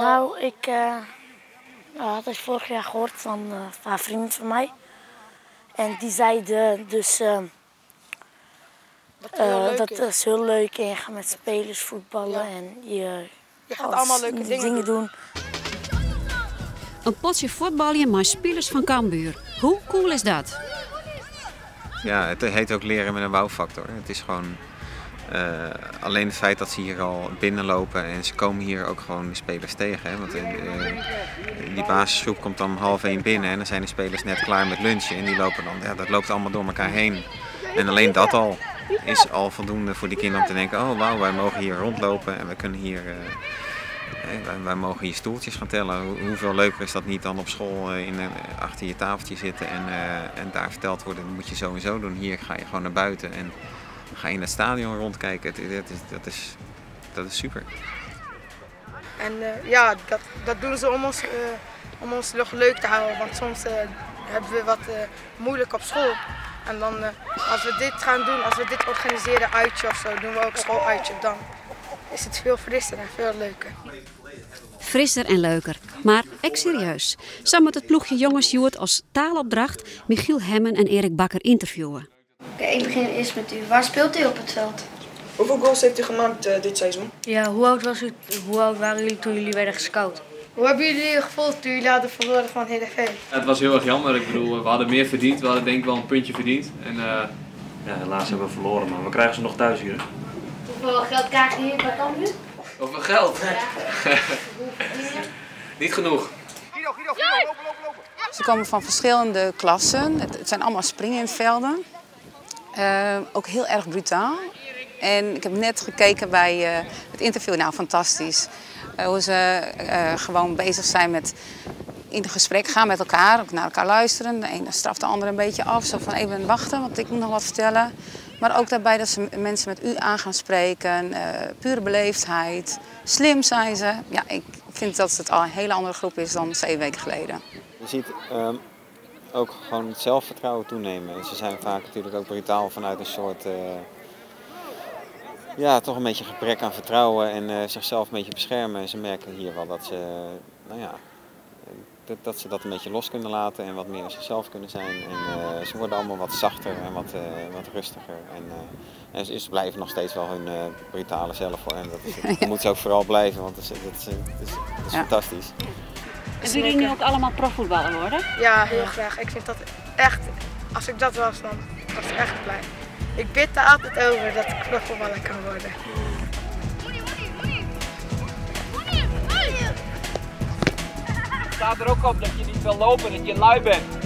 Nou, ik had het vorig jaar gehoord van een vriend van mij. En die zeiden dus Dat het heel leuk dat is. is heel leuk en je gaat met spelers voetballen en je Je gaat allemaal leuke dingen dingen doen. doen. In potsje fuotbalje mei spilers fan Cambuur. Hoe cool is dat? Ja, het heet ook leren met een wow-factor. Het is gewoon alleen het feit dat ze hier al binnenlopen en ze komen hier ook gewoon de spelers tegen. Hè? Want die basisgroep komt dan om half één binnen en dan zijn de spelers net klaar met lunchen. En die lopen dan, ja, dat loopt allemaal door elkaar heen. En alleen dat al is al voldoende voor die kinderen om te denken, oh wauw, wij mogen hier rondlopen en we kunnen hier, hè, wij mogen hier stoeltjes gaan tellen. Hoeveel leuker is dat niet dan op school achter je tafeltje zitten en daar verteld worden, dat moet je zo en zo doen. Hier ga je gewoon naar buiten en ga je in het stadion rondkijken. Dat is super. En ja, dat doen ze om ons nog leuk te houden, want soms hebben we wat moeilijk op school. En dan als we dit gaan doen, als we dit organiseren, uitje of zo, doen we ook schooluitje, dan is het veel frisser en veel leuker. Frisser en leuker, mar ek serieus. Sa moat it ploechje jonges hjoed as taalopdracht Michiel Hemmen en Erik Bakker ynterviewe. Oké, ik begin eerst met u. Waar speelt u op het veld? Hoeveel goals heeft u gemaakt dit seizoen? Ja, hoe oud was u, hoe oud waren jullie toen jullie werden gescout? Hoe hebben jullie je gevoeld toen jullie hadden verloren van Heerenveen? Ja, het was heel erg jammer. We hadden meer verdiend. We hadden denk ik wel een puntje verdiend. En Ja, helaas hebben we verloren, maar we krijgen ze nog thuis hier. Hoeveel geld krijg je hier bij Cambuur? Hoeveel geld? Ja. Hoeveel verdien je? Niet genoeg. Ze komen van verschillende klassen. Het zijn allemaal springinvelden. Ook heel erg brutaal. En ik heb net gekeken bij het interview. Nou, fantastisch. Hoe ze gewoon bezig zijn met in gesprek gaan met elkaar. Ook naar elkaar luisteren. De ene straft de ander een beetje af. Zo van even wachten, want ik moet nog wat vertellen. Maar ook daarbij dat ze mensen met u aan gaan spreken. Pure beleefdheid. Slim zijn ze. Ja, ik vind dat het al een hele andere groep is dan 7 weken geleden. Je ziet ook gewoon het zelfvertrouwen toenemen. En ze zijn vaak natuurlijk ook brutaal vanuit een soort, ja, toch een beetje gebrek aan vertrouwen en zichzelf een beetje beschermen. En ze merken hier wel dat ze dat een beetje los kunnen laten en wat meer zichzelf kunnen zijn. En ze worden allemaal wat zachter en wat rustiger. En ze blijven nog steeds wel hun brutale zelf hoor. En dat moet ze ook vooral blijven, want dat is fantastisch. En willen jullie nu ook allemaal profvoetballer worden? Ja, heel graag. Ik vind dat echt, als ik dat was, dan was ik echt blij. Ik bid er altijd over dat ik profvoetballer kan worden. Het staat er ook op dat je niet wil lopen, dat je lui bent.